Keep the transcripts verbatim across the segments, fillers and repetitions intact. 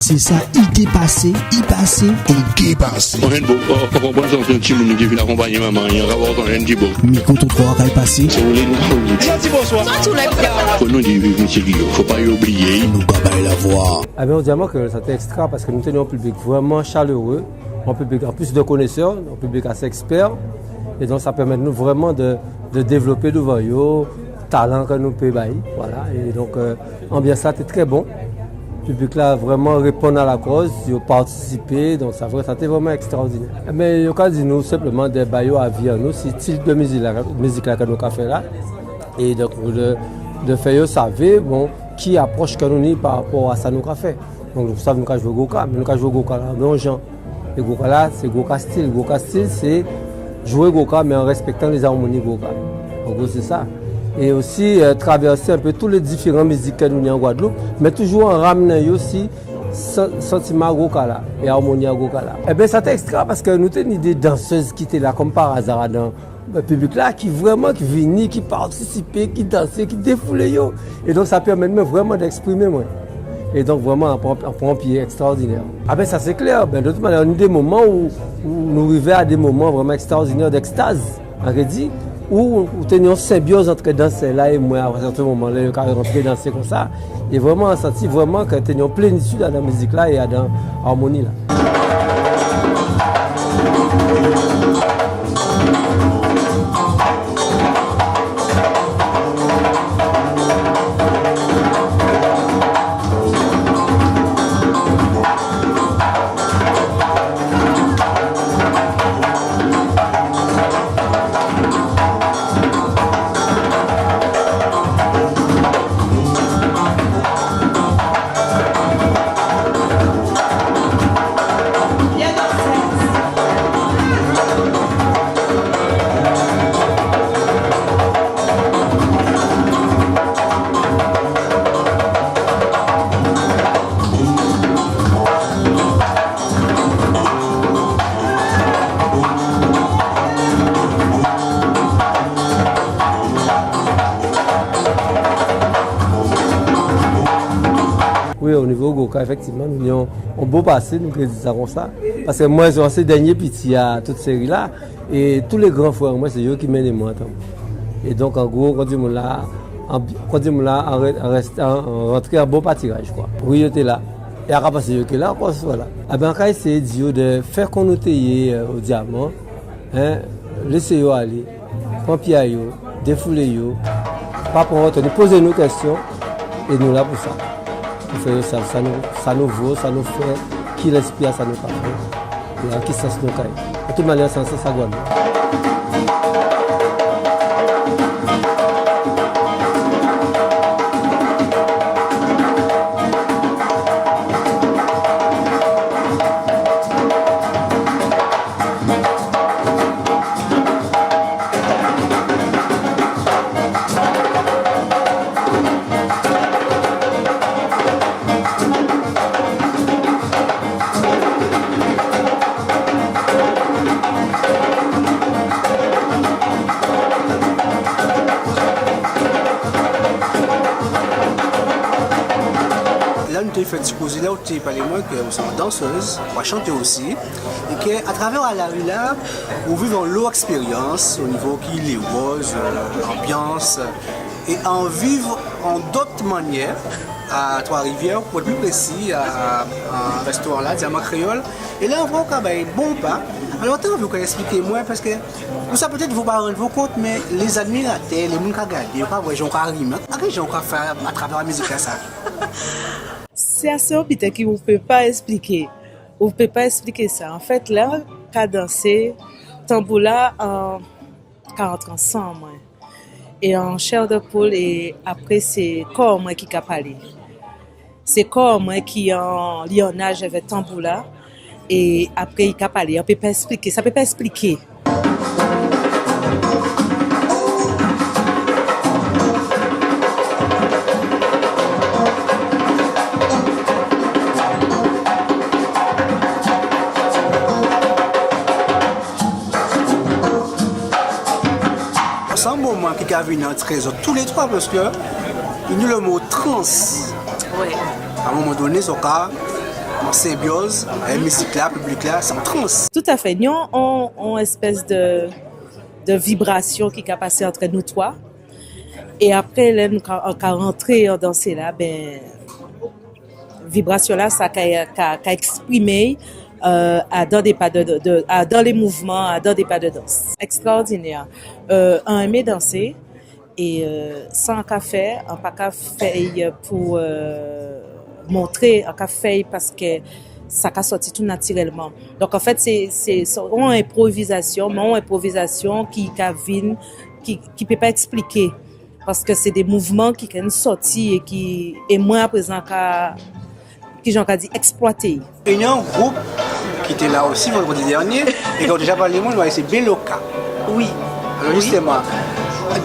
Sé sa, i té pasé, i pasé, é i té pasé. On jèn bò, on, on konprann sa, on timoun ki vin akonpanyé manman, i ka vwè on jèn ti bò. Mikrotrotwa-a kay pasé. Sé ou lé nou ka fè. Jèn ti bonswa. Sa tou lè gars. Fò nou di viv Misilyé, fò pa yo bliyé. Nou ka bay lavwa. Ében, o Diamant Créole, sa té ekstra paske nou té ni on piblik vréman chaleureux, on piblik an plis de konésè, on piblik asé ekspè. É donk sa pèmèt nou vréman de, de dévlopé douvan yo talan ke nou pé bay, vwala. É donk, euh, anbyans-la té trè bon. Piblik-la vréman réponn a la kòz, yo patisipé, donk sa vré, sa té vréman ekstraòdinè. Mé yo ka di nou senpleman de ba yo avi an nou si stil de mizik-la, mizik-la ke nou ka fè la. É donk de, de fè yo savé, bon, ki apwòch ke nou ni pa rapò a sa nou ka fè. Donk, nou sav nou ka jwé gwoka, mé nou ka jwé gwoka-la on jan. É gwoka-la, sé gwoka stil. Gwoka stil, sé jwé gwoka, mé an respektan lézarmoni gwoka. An gwo, sé sa. É osi, euh, travèsé enpé tout lé diféran mizik ke nou ni an Gwadloup, mé toujou an ramnen yo si san-, santiman a gwoka-la é armoni a gwoka-la. Ében, sa té ekstra paske nou té ni dé dansèz ki té la, kòm pa aza, adan piblik-la ki vréman, ki vini, ki patisipé, ki dansé, ki défoulé yo. É donk, sa pèmèt mwen vréman d'eksprimé mwen. É donk, vréman, an pran, an pran on pyé ekstraòdinè. A ben, sa sé klè. Ben, de tout manniè, ni dé moman ou, ou nou rivé a dé moman vréman ekstraòdinè, d'ekstaz, an ké di, ou, ou té ni on senbyòz ant dansè-la é mwen, a sèten moman, lè yo ka rantré dansé konsa. É vréman, an santi vréman ke té ni on plénitid adan mizik-la é adan armoni-la. Wi, o nivo gwoka, éfektivman, nou ni on, on bon pasé, nou pé di sa konsa. Paske mwen, sé dènyé piti a tout séri-la. É tout lé gran frè mwen, sé yo ki mennen mwen an tanbou. É donk, an gwo, kon di moun-la, an, kon di moun-la, an rè-, an rèsté, an, an rantré an bon patiraj, kwa. Wi, yo té la. É an ka pansé yo ké la ankò, vwala. Ében, an ka éséyé di yo de fè kon nou té yé, euh, o Dyaman, en, lésé yo alé, pran pyé a yo, défoulé yo, pa pran wotè, nou pozé nou kèsyon, é nou la pou sa. Pou fè yo sav sa nou, sa nou vo, sa nou fè, ki lespri a sa nou ka fè, é an ki sans nou kay. An tout manniè, sé an sans a Gwadloup. La, nou té fè ti kozé la, ou té palé mwen ke ou sé on dansèz, ou ka chanté osi, é ke atravè lari-la, ou viv onlo ekspéryans o nivo ki lé wòz, euh, anbyans, é an viv on dòt manniè a Twa-Rivyè, pou èt pli prési, a, a restoran-la, Dyaman Kréyòl. É la, an vwè ou ka bay bon pa. Alò, an té anvi ou ka èspliké mwen, paske ou sa pétèt ou pa rann vou kont, mé lé zadmiratè, lé moun ka gadé, yo ka vwè jan ou ka rimé. A ki jan ou ka fè atravè mizik-lasa? Sé asé on biten ki ou pé pa èspliké. Ou pé pa èspliké sa. Anfèt, lè an ka dansé, tanbou-la, euh, ka rantré an san an mwen. É an chair de poule, é apré, sé kò an mwen ki ka palé. Sé kò an mwen ki an lyannaj avè tanbou-la. É apré, i ka palé. An pé pa èspliké. Sa pé pa èspliké. Sé on moman ki ka vini antrè zòt tou lé twa, paske i ni le mo trans. Wi. A on moman doné, zòt ka Senbyòz, eh, mizik-la, piblik-la, sé an trans. Toutafè. Ni on, on, on espès de, de vibrasyon ki ka pasé antrè nou twa. É apré, lè nou ka, ka rantré an dansé-la, ben, vibrasyon-la, sa ka, ka, ka èksprimé, euh, adan dé pa de, de, de, adan lé mouvman, adan dé pa de dans. Ekstraòdinè. Euh, an enmé dansé, é, euh, sa an ka fè, an pa ka fè'y pou, euh, montré, an ka fè'y paskè sa ka sòti tou natirèlman. Donk, anfèt, sé, sé, sé on enpwovizasyon, mé on enpwovizasyon ki ka vin, ki, ki pé pa èkspliké. Paskè sé dé mouvman ki ké sòti é ki, é mwen aprézan ka, kijan ka di, èksplwaté. É ni on gwoup ki té la osi vandrèdi dènyé, é ki ou té ja palé mwen, sé Beloka. Wi. Alò, wi, jistèman,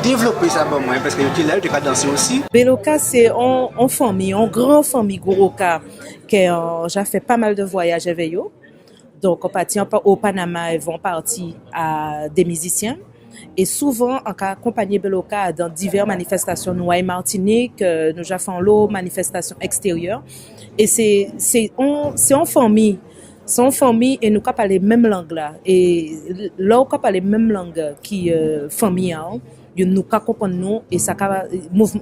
dévlopé sa pou mwen, paskè yo té la, yo té ka dansé osi. Beloka, sé on, on fanmi, on gran fanmi gwoka, kè, euh, an ja fè pa mal de vwayaj avè yo. Donk, an pati an pa-, o Panama, é an pati a dé mizisyen. É souvan, an ka akonpanyé Beloka dan divè manifèstasyon nou ay Matinik, euh, nou ja fè onlo manifèstasyon èkstéryè. É sé, sé on, sé on fanmi. Sé on fanmi é nou ka palé menm lang-la. É lè ou ka palé menm lang ki, euh, fanmi a'w, yo, nou ka konprann nou é sa ka, mouv-,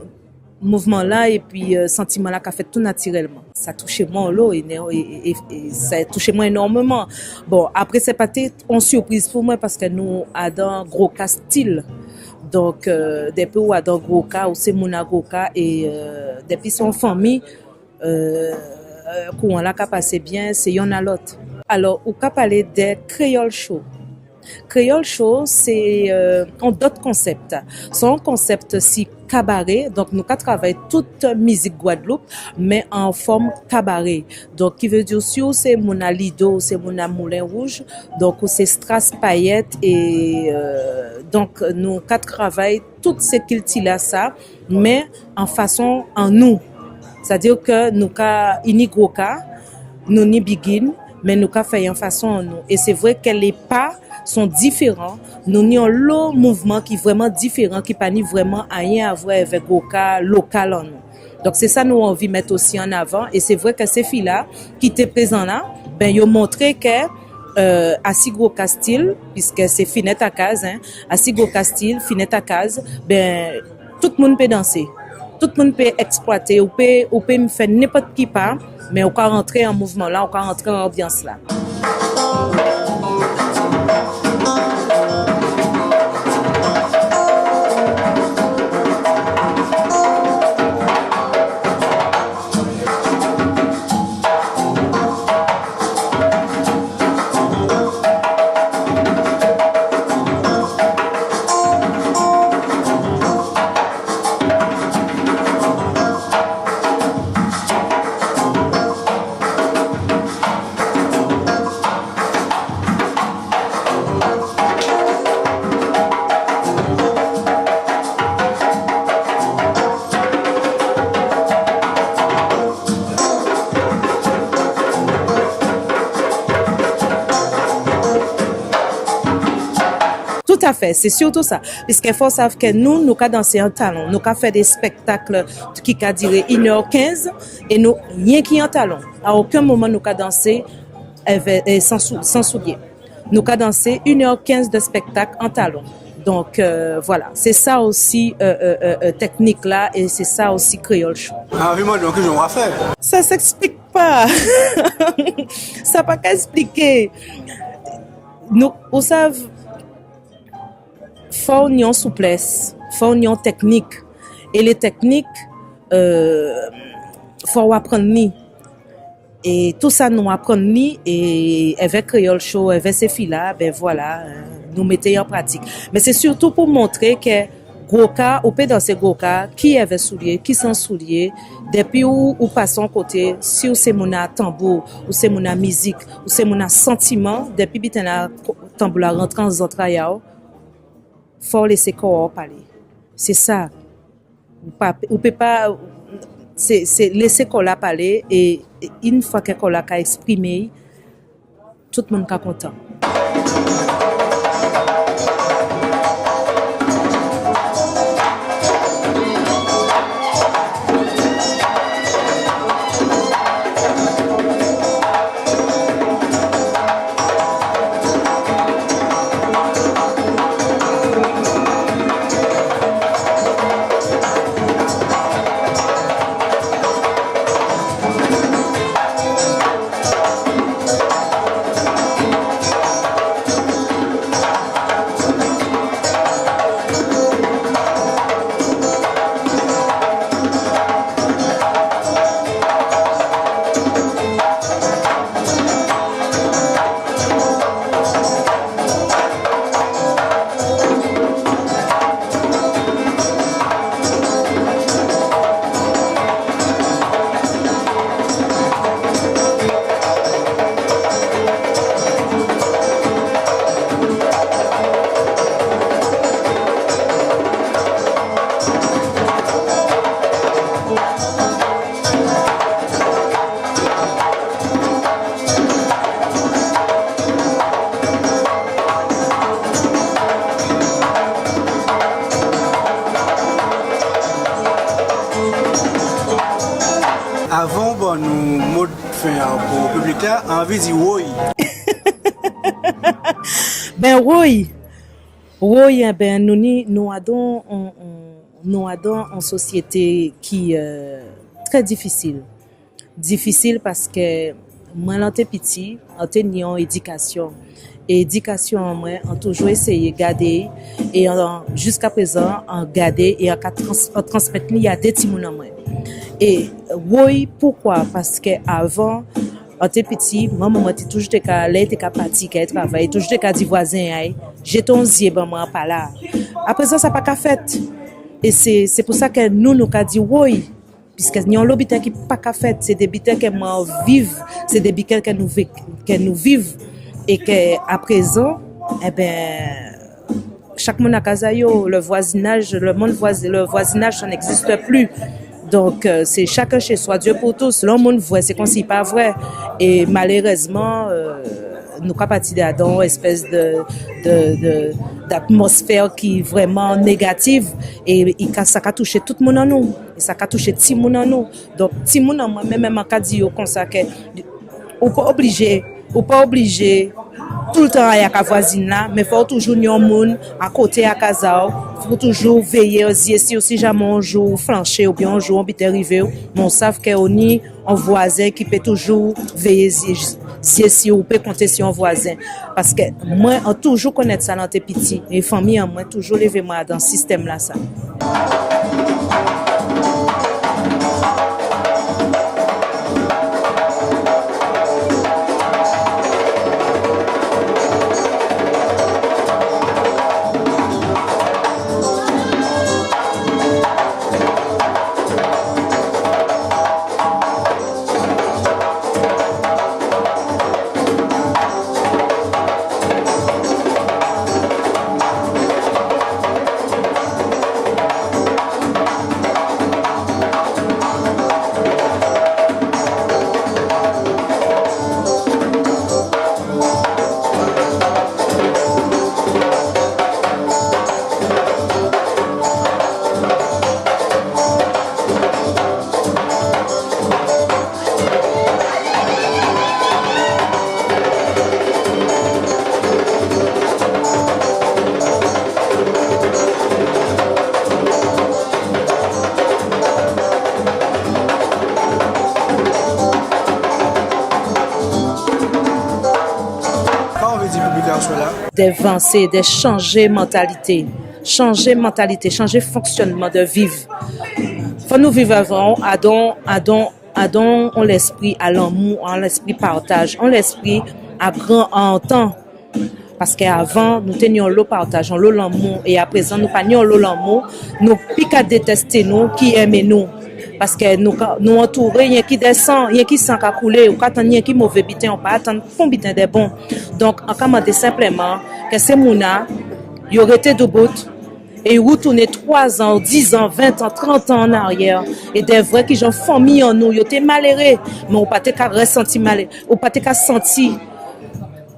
mouvman-la épi, euh, santiman-la ka fèt tou natirèlman. Sa touché mwen onlo, é, é, é, é sa touché mwen énòmeman. Bon, apré, sé pa té on sipriz pou mwen, paskè nou adan gwoka stil. Donk, euh, dépi ou adan gwoka, ou sé moun a gwoka, é, euh, dépi sé on fanmi, euh, euh, kouran-la ka pasé byen, sé yonn a lòt. Alò, ou ka palé dè Kréyòl Show. Kréyòl Show, sé, euh, on dòt konsèp. Sé on konsèp si kabaré. Donk, nou ka travay tout mizik Gwadloup, mé an fòm kabaré. Donk, ki vé di, si ou sé moun a Lido, ou sé moun a Moulen Wouj, donk, ou sé Stras, Payèt, é, euh, donk, nou ka travay tout sé kilti-lasa, mé an fason an nou. Sétadi kè nou ka, i ni gwoka, nou ni bigin, mé nou ka fè'y an fason an nou. É sé vré kè lé pa son diféran, nou ni onlo mouvman ki vrèman diféran, ki pa ni vrèman ayen a vwè avè gwoka lokal an nou. Donk, sé sa nou anvi mèt osi an avan. É sé vré kè sé fi-la ki té prézan la, ben, yo montré kè, euh, asi gwoka stil, piskè sé Finèt a Kaz, en, asi gwoka stil, Finèt a Kaz, ben, tout moun pé dansé. Tout moun pé èksplwaté, ou pé, ou pé fè nenpòt ki pa, mé ou ka rantré an mouvman-la, ou ka rantré an anbyans-la. Toutafè, sé sirtou sa. Piskè fò sav kè nou, nou ka dansé an talon, nou ka fè dé spèktak ki ka diré inè kenz, é nou, yenki an talon. A okenn moman nou ka dansé, é, é san sou-, san soulyé. Nou ka dansé inè kenz dè spèktak an talon. Donk, euh, vwala, sé sa osi, euh, euh, euh, euh, tèknik-la, é sé sa osi Kréyòl Show. Ah, wi, mwen, donk, jan ou ka fè. Ça s'explique pas. Sa pa ka èspliké. Nou, ou sav, fò ou ni on souplès, fò ou ni on tèknik. É lé tèknik, euh, fò ou aprann li. É tou sa nou aprann li, é èvè Kréyòl Show, èvè sé fi-la, ben vwala, euh, nou mété'y an pratik. Mé sé sirtou pou montré kè gwoka, ou pé dansé gwoka, ki èvè soulyé, ki san soulyé, dépi ou, ou pasé on koté, si ou sé moun a tanbou, ou sé moun a mizik, ou sé moun a santiman, dépi biten-la, tanbou-la rantré an zantray a'w, fò ou lésé kò a'w palé. Sé sa. Ou pa, ou pé pa, sé, sé lésé kò-la palé, é, é on fwa kè kò-la ka èksprimé'y, tout moun ka kontan. Pou piblik-la, anvi di woy. Ben, woy. Woy, enben, nou ni, nou adan on, on, nou adan on sosyété ki, euh, trè difisil. Difisil paskè mwen, lè an té piti, an té ni on édikasyon. É édikasyon an mwen, an toujou éséyé gadé, é an, jiska prézan, an gadé, é an ka trans-, an transmèt li a dé timoun an mwen. É woy, poukwa ? Paskè avan, an té piti, manman mwen té toujou té ka, lè i té ka pati, kay travay, i toujou té ka di vwazen a'y, jété on zyé ban mwen, an pa la. Aprézan, sa pa ka fèt. É sé, sé pou sa kè nou, nou ka di woy. Piskè ni onlo biten ki pa ka fèt, sé dé biten kè mwen viv, sé dé biten kè nou vi-, kè nou viv, é kè aprézan, enben, chak moun a kaz a yo, le voisinage, le monde voisi-, le voisinage, ça n'existe plus. Donk, euh, sé chacun chez soi, Dieu pour tous. Lè on moun vwè, sé konsi i pa vwè. É malérèzman, euh, nou ka pati adan on èspès dè, dè, dè, d'atmosfè ki vréman négatif, é i ka, sa ka touché tout moun an nou, é sa ka touché timoun an nou. Donk, timoun an mwen, menm, menm an ka di yo konsa kè ou pa oblijé, ou pa oblijé toultan ay ak vwazin-la, mé fò'w toujou ni on moun akoté a kaz a'w, fò'w toujou véyé zyé si'w, si jamè on jou ou flanché oubyen on jou on biten rivé'w, mé ou sav kè ou ni on vwazen ki pé toujou véyé zyé, zyé si'w, ou pé konté si on vwazen. Paskè mwen, an toujou konnèt sa lè an té piti. É fanmi an mwen toujou lévé mwen adan sistèm-lasa. Sa ou vlé di piblik-la aswè-la ? Dè vansé, dè chanjé mantalité. Chanjé mantalité, chanjé fonksyònman dè viv. Fò nou viv avan, adan, adan, adan on lèspri a lanmou, on lèspri pataj, on lèspri a gran antan. Paskè avan, nou té ni onlo pataj, onlo lanmou, é aprézan, nou pa ni onlo lanmou, nou pi ka détèsté nou ki enmé nou. Paskè nou ka, nou antouré yenki dè san, yenki san ka koulé, ou ka tann yenki mové biten, ou pa tann pon biten dè bon. Donk, an ka mandé senpleman kè sé moun-la, yo rété doubout, é yo rètounen twazan, dizan, ventan, trantan an aryè, é dè vwè kijan fanmi an nou, yo té maléré, mé ou pa té ka rèsanti malé-, ou pa té ka santi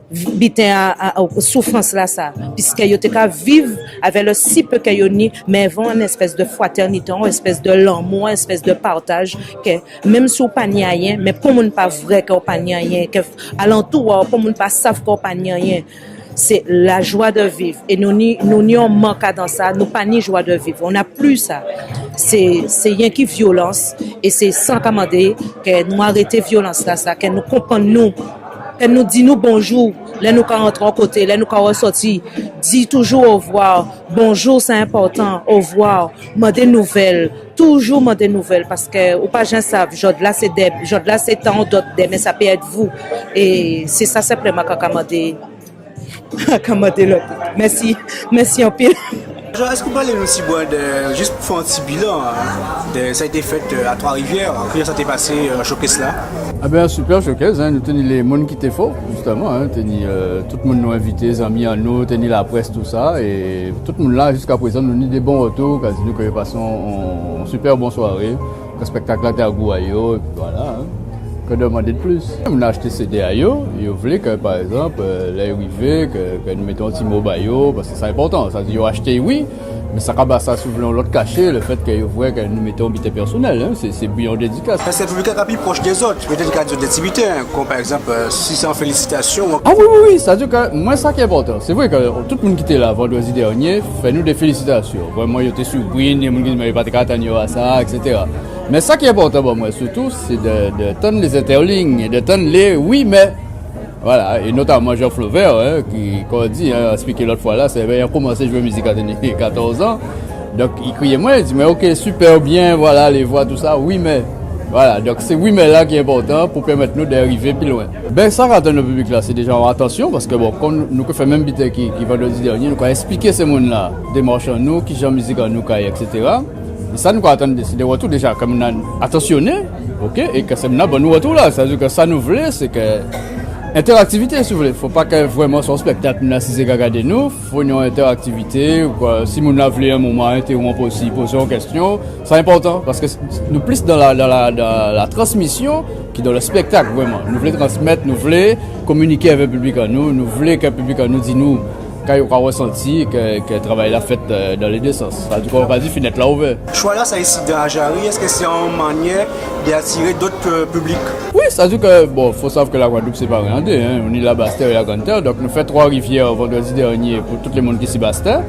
biten a, a, a soufrans-lasa, piskè yo té ka viv avè le si peu kè yo ni, mé avè on èspès dè fratènité, on èspès dè lanmou, on èspès dè pataj, kè menm si ou pa ni ayen, mé pon moun pa vwè kè ou pa ni ayen, kè alantou a'w, pon moun pa sav kè ou pa ni ayen. Sé la joie de vivre. É nou ni, nou ni on mank adan sa, nou pa ni jwa dè viv. On n'a plus ça. Sé, sé yenki vyolans, é sé sa an ka mandé kè nou arété vyolans-lasa, kè nou konprann nou. Kè nou di nou bonjou lè nou ka rantré on koté, lè nou ka rèsòti. Di toujou ovwa. Bonjou, sé enpòtan. Ovwa. Mandé nouvèl. Toujou mandé nouvèl, paskè ou pa jen sav, jòdla sé dè, jòdla sé ta on dòt, dèmen sa pé èt vou. É sé sa senpleman k'an ka mandé. K'an ka mandé lòt. Mèsi. Mèsi anpil. Jean, èske ou pé palé nou tibwen dè, jis pou fè on ti bilan, en, dè sa ki té fèt, euh, a Twa-Rivyè, kijan sa té pasé, euh, showcase-la ? Eben, super showcase, en, nou té ni lé moun ki té fo, jistèman, en, té ni, euh, tout moun nou envité, zanmi an nou, té ni laprès, tousa, é tout moun-la, jiska prézan, nou ni dé bon rètou, ka di nou kè yo pasé on, on, on super bon swaré, kè spektak-la té a gou a yo, épi vwala, en. Ka mandé dè plis. Moun achté CD a yo, yo vlé ke, pa egzanp, euh, lè yo rivé, ke, ke nou mété on ti mo ba yo, paske sa enpòtan. Sa di yo achté'y, wi, mé sa ka ba sa, si ou vlé, on lot kaché, lefet ke yo vwè ke nou mété on biten pèsonel, en, sé, sé byen on dédikas. Paske piblik-la ka pli pwoch dè zot, pétet i ka di dè ti biten, kon pa egzanp, euh, si sé on félisitasyon, ou... A wi, wi, wi, sa di ke mwen, sa ki enpòtan. Sé vré ke tout moun ki té la vandrèdi dènyé fè nou dè félisitasyon. Vréman, yo té sipri, ni moun ki di mé yo pa té ka atann yo a sa, et cetera. Mé sa ki enpòtan pou mwen, sirtou, sé dè, dè tann lé entèlign, dè tann lé wi, mé. Vwala, é notaman Jean Flaubert, en, ki, kon di, en, èspliké lot fwa la, sé, ben, i koumansé jwé mizik a té ni katòz an. Donk, i kriyé mwen, i di mwen, OK, super, byen, vwala, lé vwa, tousa, wi, mé. Vwala, donk sé wi, mé-la ki enpòtan pou pèmet nou dè rivé pli lwen. Ben, sa ka atann piblik-la, sé déja on atansyon, paske, bon, kon nou ka fè menm biten ki, ki vandrèdi dènyé, nou ka èspliké sé moun-la démach an nou, kijan mizik an nou ka yé, et cetera. É sa nou ka atann dè, sé dè rètou déja, ke moun-la atansyoné, OK, é ke sé moun-la ban nou rètou-la. Sa di ke sa nou vlé, sé ke entèraktivité, si ou vlé. Fo pa ke vréman sé on spektak, moun-la sizé ka gadé nou, fo ni on entèraktivité, kwa. Si moun-la vlé on moman entèwonp osi, pozé on kesyon, sa enpòtan, paske s-, nou plis dan la, dan la, dan la transmisyon ki dan lè spektak, vréman. Nou vlé transmet, nou vlé kominiké avek piblik an nou, nou vlé ke piblik an nou di nou ka yo ka rèsanti ke, ke travay-la fet, euh, dan lé dé sans. Sa di ke, kon ka di, finet-la ouvè. Chwa-lasa isi dan Jari, es sé on manniè dè atiré dot, euh, piblik ? Wi, sa di ke, bon, fo sav ke Lagwadloup séparé an dé, en. Ou ni Labastè é Lagrandtè, donk nou fè Twa-Rivyè vandrèdi dènyé pou tout lé moun ki si Bastè.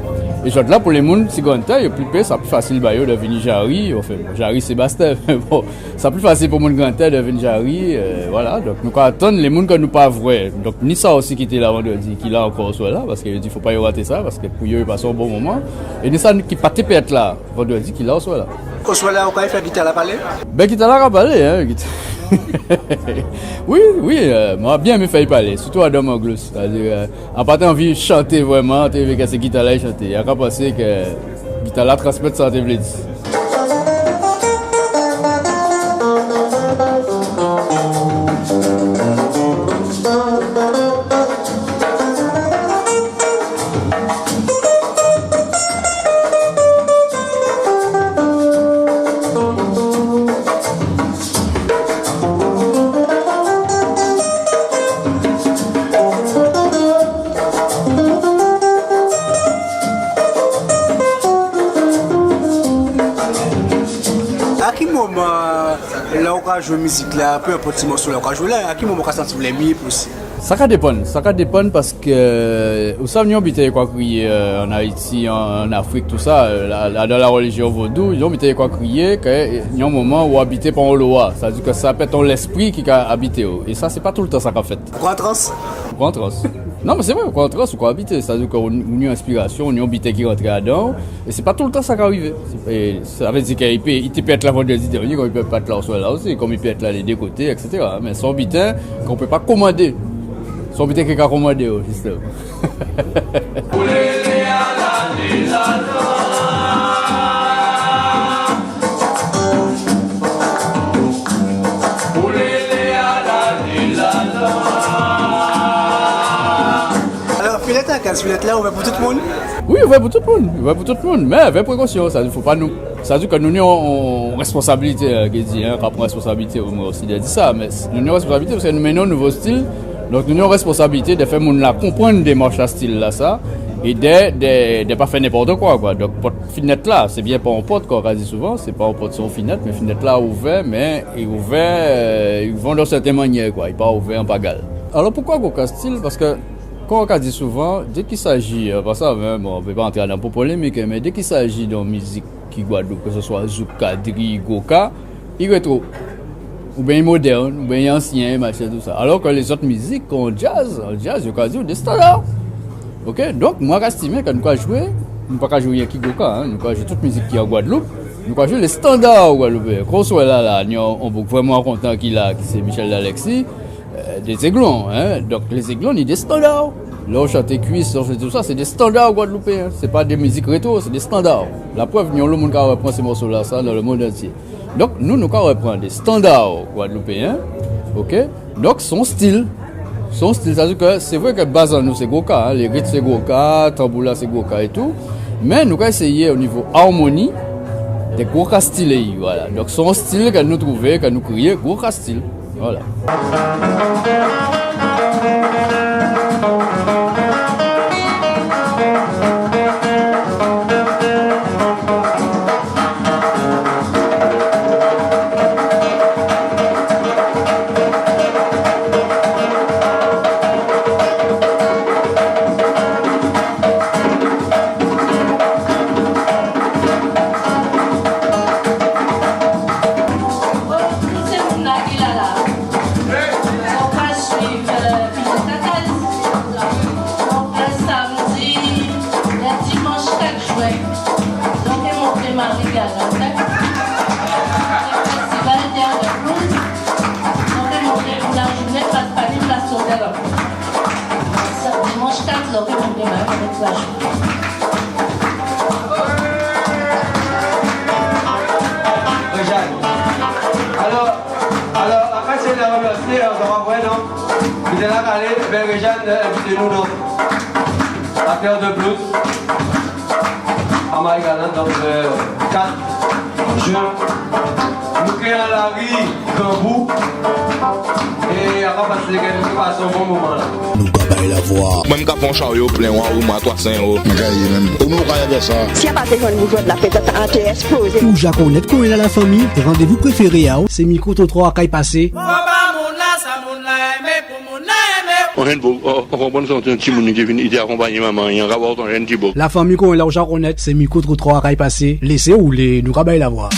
É jòdla, pou lé moun si Grandtè, yo pli pé, sa pli fasil ba yo dè vini Jari, anfen, bon, Jari sé Bastè, mé bon, sa pli fasil pou moun Grandtè dè vin Jari, euh, vwala. Donk nou ka atann lé moun ke nou pa vwè. Donk ni sa osi ki té la vandrèdi, ki la ankò oswè-la, paske yo di fo pa yo raté sa, paske pou yo, yo pasé on bon moman. É ni sa ki pa té pé et la vandrèdi, ki la oswè-la. Oswè-la, ou ka fè gita-la palé ? Ben, gita-la ka palé, en, gita. Wi, wi, euh, mwen byen enmé fè'y palé, sirtou adan manglous. Sétadi, euh, an pa té anvi chanté vréman, an té vlé ke sé gita-la i chanté. An ka pansé ke gita-la transmet sa an té vlé di. A ki moman, lè ou ka jwé mizik-la, pé enpòt ti mòso-la ou ka jwé la, a ki moman ou ka santi'w lè myé posib ? Sa ka dépann, sa ka dépann paske, ou sav, ni on biten yo ka kriyé, euh, an Ayiti, an, an Afrik, tousa, euh, la, la, dan la rèlijyon vodou, ni on biten yo ka kriyé ke, euh, ni on moman ou abité pa on lwa, sa di ke sa pé et on lespri ki ka abité'w. É sa, sé pa toultan sa ka fet. Ou ka an trans ? Ou ka an trans. Non, mé sé vré, ou ka an trans, ou ka abité. Sa di ke ou, ou ni on enspirasyon, ou ni on biten ki rantré adan'w. É sé pa toultan sa ka rivé. É sa vé di ke i pé, i té pé et la vandrèdi dènyé, kon i pé pa et la oswè-la osi, kon i pé et la lé dé koté, et cetera. Mé sé on biten ke ou pé pa komandé. Sé on biten ki ka komandé'w, jistèman. Alò, filet-la, kaz filet-la, ouvè pou tout moun ? Wi, ouvè pou tout moun. Ouvè pou tout moun. Mé avek prékosyon, sa di fo pa nou, sa di ke nou ni on, on responsabilité, euh, ki di, en, ka pran responsabilité, mwen osi dè di sa, mé s-, nou ni on responsabilité paske nou mennen on nouvo stil. Donk nou ni on responsabilité dè fè moun-la konprann démach a stil-lasa, é dè, dè, dè pa fè nenpòt kwa, kwa. Donk pòt finet-la, sé byen pa on pòt, kon ka di souvan, sé pa on pòt, sé on finet, mé finet-la ouvè, mé i ouvè, euh, i ouvè on sèten manniè, kwa. I pa ouvè an pagal. Alò poukwa gwoka stil ? Paske, kon ka di souvan, dè ki saji, euh, pa sa, mé bon, an pé pa antré adan on polemik, mé dè ki saji dè on mizik ki Gwadloup, ke sé swa zouk, kadri, gwoka, i rétwo, oubyen i modèn, oubyen i ansyen, machin, tousa. Alò ke lézot mizik, kon djaz, an djaz, yo ka di'w dé standar. OK ? Donk mwen ka estimé ke nou ka jwé, nou pa ka jwé yenki gwoka, en, nou ka jwé tout mizik ki an Gwadloup, nou ka jwé lé standar gwadloupéyen. Kon ou wè la, la, ni on, on boug vréman kontan ki la, ki sé Michel Alexis, euh, dé Zéglon, en. Donk lé Zéglon ni dé standar. Lè ou chanté Kwis, lè ou chanté tousa, sé dé standar gwadloupéyen. Sé pa dé mizik rétwo, sé dé standar. Laprev, ni onlo moun ka rèpran sé mòso-lasa dan lèmonn antyé. Donk nou, nou ka rèpran dé standar gwadloupéyen, OK ? Donk sé on stil. Sé on stil, sa vé di ke sé vré ke baz an nou sé gwoka, en, lé rit sé gwoka, tanbou-la sé gwoka é tou. Mé nou ka éséyé o nivo armoni dè gwoka stil, vwala. Donk sé on stil ke nou touvé, ke nou kriyé gwoka stil. Voilà. Bon, tout sé moun-la ki la la. Donk, nou ka suiv, euh, Pitit Kataz. Donk, lè sanmdi, lè dimanch kat jwen, nou ké monté Mari Galant, hen. Sé festival Terre de Blues. Nou ké monté pou lajounen, pas pa ni plas otèl ankò. Dimanch kat, nou ké monté Mari Galant pou lajounen. Réjane. Alò, alò, apré sé lè rèmèsié, on va voir, non ? Ki té la kalé, ében, Réjane, euh, envité nou, donk, a Terre de Blues, a Mari Galant, donk, euh, kat jwen. Nou ké an lari Granbou. É a pa pasé, nou ké pasé on bon moman la. Nou ka bay lavwa. Mwen, m ka fè on charyo plen, wi, wi, mwen, a twa san éwo. Mwen ka yé menm. Ou menm, ou ka fè sa. Si a pa té jwenn boujwa, lapétant-la té eksplozé. Ou ja konnèt kouman i yé, lafanmi. Randévou préféré a'w, sé Mikrotrotwa a kay pasé. Fò ba moun-la sa moun-la enmé pou moun-la enmé. On jenn bòb, ou, ou konprann, sé on timoun ki vini, i té akonpangné manman, i ka wè on jenn ti bòb. Lafanmi, kouman i yé la, ou ja konnèt, sé Mikrotrotwa a kay pasé. Lésé woulé, nou ka bay lavwa.